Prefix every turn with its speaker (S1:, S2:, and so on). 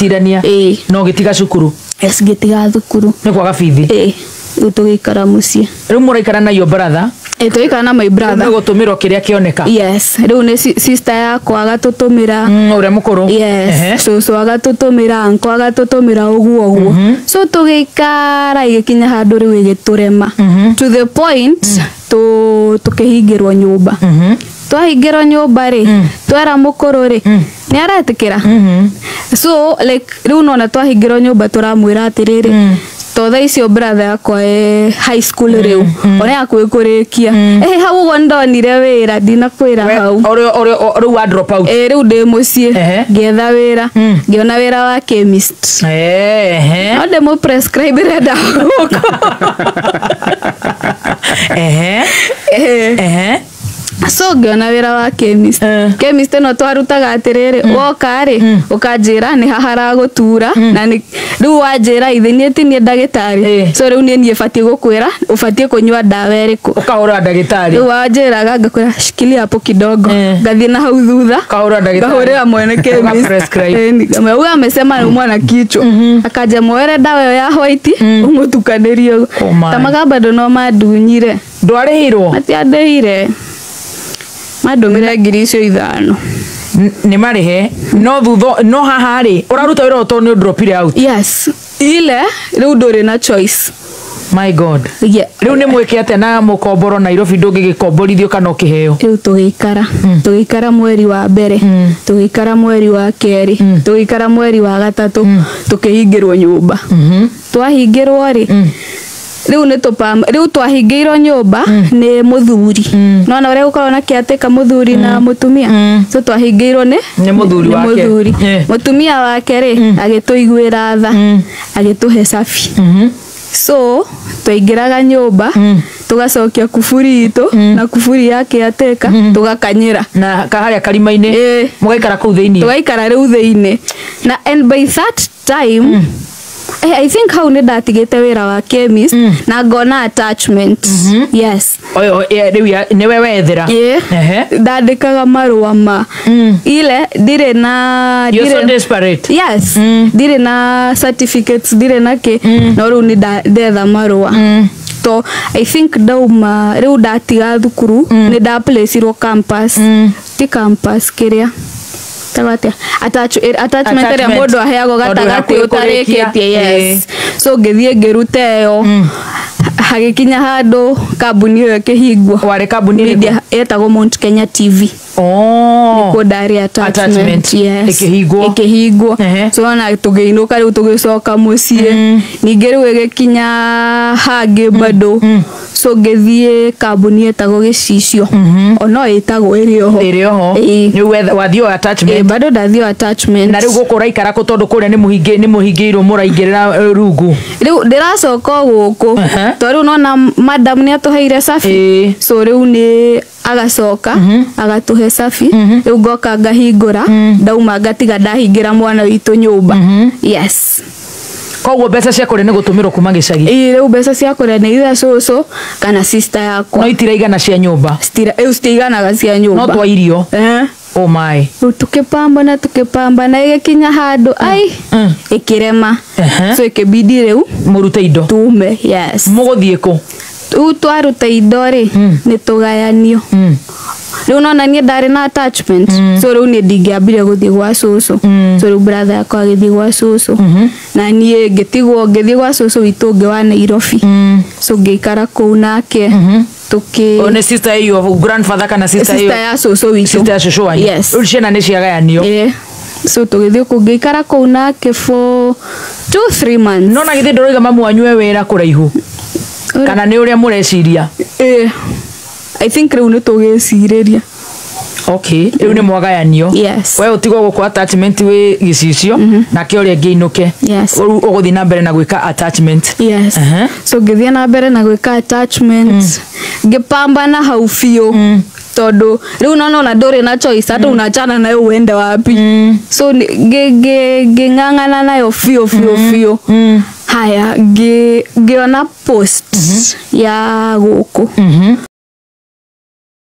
S1: Tirania.
S2: Ĩĩ.
S1: No gĩtiga cukuru?
S2: Yes, ngĩtiga thukuru.
S1: Nĩ kwaga bithi?
S2: Ĩĩ, rĩu tũgĩikara mũciĩ.
S1: Rĩu mũraikara na your brother?
S2: Ĩĩ, tũgĩikara na my brother.
S1: Nĩ gũtũmĩrwo kĩrĩa kĩoneka?
S2: Yes, rĩu nĩ sister yakwa agatũtũmĩra.
S1: Ũrĩa mũkũrũ?
S2: Yes. Cũcũ agatũtũmĩra, uncle agatũtũmĩra, ũguo ũguo. So tũgĩikara, ĩgĩkinya handũ rĩu ĩgĩtũrema to the point tũkĩhingĩrwo nyũmba. Twahingĩrwo nyũmba rĩ, twera mũkũrũ rĩ, nĩ aretĩkĩra. So like rĩu nona twahingĩrwo nyũmba, tũramwĩra atĩrĩrĩ, to thaa icio brother yakwa e high school rĩu, ona hakuhĩ kũrĩkia. Hau ũguo ndonire wĩra, ndinakwĩra hau.
S1: Rĩu wa drop out?
S2: Ĩ, rĩu ndĩ mũciĩ. Ngĩetha wĩra, ngĩona wĩra wa chemist. No ndĩmũ prescribe ndawa gũkũ. So ngĩona wĩra wa chemist. Chemist ĩno twarutaga atĩrĩrĩ, woka rĩ, ũkanjĩra nĩ haha haragũtura, na nĩ rĩu wanjĩra ithe niĩ ti niĩ ndagĩtarĩ. So rĩu niĩ batiĩ gũkwĩra ũbatiĩ kũnyua ndawa ĩrĩkũ.
S1: Ũkahũra ndagĩtarĩ.
S2: Rĩu wanjĩraga, ngakwĩra, "Shikilia hapo kidogo." Ngathiĩ na hau thutha.
S1: Ũkahũra ndagĩtarĩ.
S2: Ngahũrĩra mwene chemist.
S1: Ũga-prescribe.
S2: Eh, nikamwambia, huyu amesema anaumwa na kichwa, akaja muoere dawa ĩyo ya white ũmũtukanĩrie.
S1: Oh my.
S2: Ta maga bado no mandunyire.
S1: Ndwarĩhirwo?
S2: Matiandĩhire, mandũmĩre 5,000.
S1: Nĩ marĩhe no thutha no haha rĩ ũraruta wĩra tondũ nĩ dropire out?
S2: Yes, ile rĩu ndũrĩ na choice.
S1: My God.
S2: Yeah.
S1: Rĩu nĩ mwĩke atĩa na mũkomboro Nairobi ndũngĩgĩkomborithio kana ũkĩheo?
S2: Rĩu tũgĩikara mweri wa mbere, tũgĩikara mweri wa kerĩ, tũgĩikara mweri wa gatatũ, tũkĩhingĩrwo nyũmba. Twahingĩrwo rĩ, rĩu nĩ tũpam rĩu twahingĩirwo nyũmba nĩ mũthuri, nona ũrĩa gũkoragwo na kĩatĩka mũthuri na mũtumia. So twahingĩirwo nĩ
S1: Nĩ mũthuri
S2: nĩ
S1: wake.
S2: Mũthuri. Mũtumia wake rĩ, agĩtũiguĩra tha, agĩtũhe cabi. So twaingĩraga nyũmba, tũgacokia kuburi itũ na kuburi ya kĩatĩka, tũgakanyĩra.
S1: Na kaharĩa karima-inĩ?
S2: Ĩĩ.
S1: Mũgaikara kũu thĩiniĩ?
S2: Tũgaikara rĩu thĩinĩ. Na and by that time, I think hau nĩ ndatigĩte wĩra wa chemist na ngona attachment, yes.
S1: Oyo rĩu nĩwe wethera?
S2: Ĩĩ. Ndandĩkaga marũa ma ile ndirĩ na
S1: You're so
S2: ndirĩ-
S1: desperate.
S2: Yes, ndirĩ na certificates, ndirĩ na kĩ, no rĩu nĩ ndetha marũa to I think ndauma rĩu ndatiga thukuru, nĩ ndaplacirwo campus, ti campus, kĩrĩa tagwo atĩa, attachment ĩrĩa
S1: Attachment.
S2: mũndũ aheagwo
S1: Tondũ
S2: gatagatĩ
S1: hakuhĩ kũrĩkia.
S2: ũtarĩkĩtie. Yes, so ngĩthiĩ ngĩruta ĩyo, hagĩkinya handũ kambuni ĩyo ĩkĩhingwo.
S1: Warĩ kambuni ĩrĩkũ?
S2: Media ĩtagwo Mount Kenya TV.
S1: Oh.
S2: Nĩkuo ndarĩ attachment.
S1: Attachment.
S2: Yes.
S1: Ĩkĩhingwo.
S2: Ĩkĩhingwo. So ona tũgĩinũka rĩu, tũgĩcoka mũciĩ. Ningĩ rĩu ĩgĩkinya hangĩ bado, so ngĩthiĩ kambuni ĩtagwo Gĩcicio, ono ĩtagwo ĩrĩ oho.
S1: Ĩrĩ oho?
S2: Ĩĩ.
S1: Rĩu wathiĩ o attachment?
S2: Ĩĩ, bado ndathiĩ o attachment.
S1: Na rĩu gũkũ ũraikara kũ, tondũ kũrĩa nĩ mũhingĩirwo, mũraingĩrĩra rungu?
S2: Rĩu ndĩracoka o gũkũ, to rĩu nona madam nĩ atũheire cabi. So rĩu nĩ agacoka agatũhe cabi, rĩu ngoka ngahingũra, ndauma ngatiga ndahingĩra mwana witũ nyũmba, yes.
S1: Koguo mbeca cia kũrĩa nĩ gũtũmĩrwo kuma gĩcagi?
S2: Ĩĩ, rĩu mbeca cia kũrĩa nĩ either cũcũ kana sister yakwa.
S1: No itiraigana cia nyũmba?
S2: Rĩu citiiganaga cia nyũmba.
S1: No twa irio.
S2: Eh.
S1: Oh my.
S2: Rĩu tũkĩpambana, tũkĩpambana, ĩgĩkinya handũ ai ĩkĩrema. So ĩkĩbidi rĩu
S1: Mũrute indo.
S2: tume, yes.
S1: Mũgũthiĩ kũ?
S2: Rĩu twaruta indo rĩ, nĩ tũgayanio. Rĩu nona niĩ ndarĩ na attachment, so rĩu niĩ ndingĩambire gũthiĩ gwa cũcũ. So rĩu brother yakwa agĩthiĩ gwa cũcũ, na niĩ ngĩtigwo, ngĩthiĩ gwa cũcũ witũ ũngĩ wa Nairobi. So ngĩikara kũu nake tũkĩ
S1: O nĩ sister ĩyo grandfather kana sister ĩyo?
S2: Sister ya cũcũ witũ.
S1: Sister ya cũcũ wanyu?
S2: Yes.
S1: Rĩu ciana nĩ ciagayanio?
S2: Ĩĩ. So tũgĩthiĩ kũu, ngĩikara kũu nake for 2-3 months.
S1: No na githĩ ndũrauga mamu wanyu e wĩra kũraihu, kana nĩ ũrĩa mũreciria?
S2: Ĩĩ, I think rĩu nĩ tũgĩcirĩria.
S1: Okay, rĩu nĩ mwagayanio?
S2: Yes.
S1: We ũtigwo gũkũ attachment wĩ gĩcicio, nake ũrĩa ĩngĩ inũke?
S2: Yes.
S1: Rĩu ũgũthiĩ na mbere na gwĩka attachment?
S2: Yes. So ngĩthiĩ na mbere na gwĩka attachment, ngĩpambana hau biũ, tondũ rĩu nona ona ndũrĩ na choice, hata unachana nayo uende wapi? So ngĩng'ang'ana nayo biũ biũ biũ. Haya, ngĩona post ya gũkũ.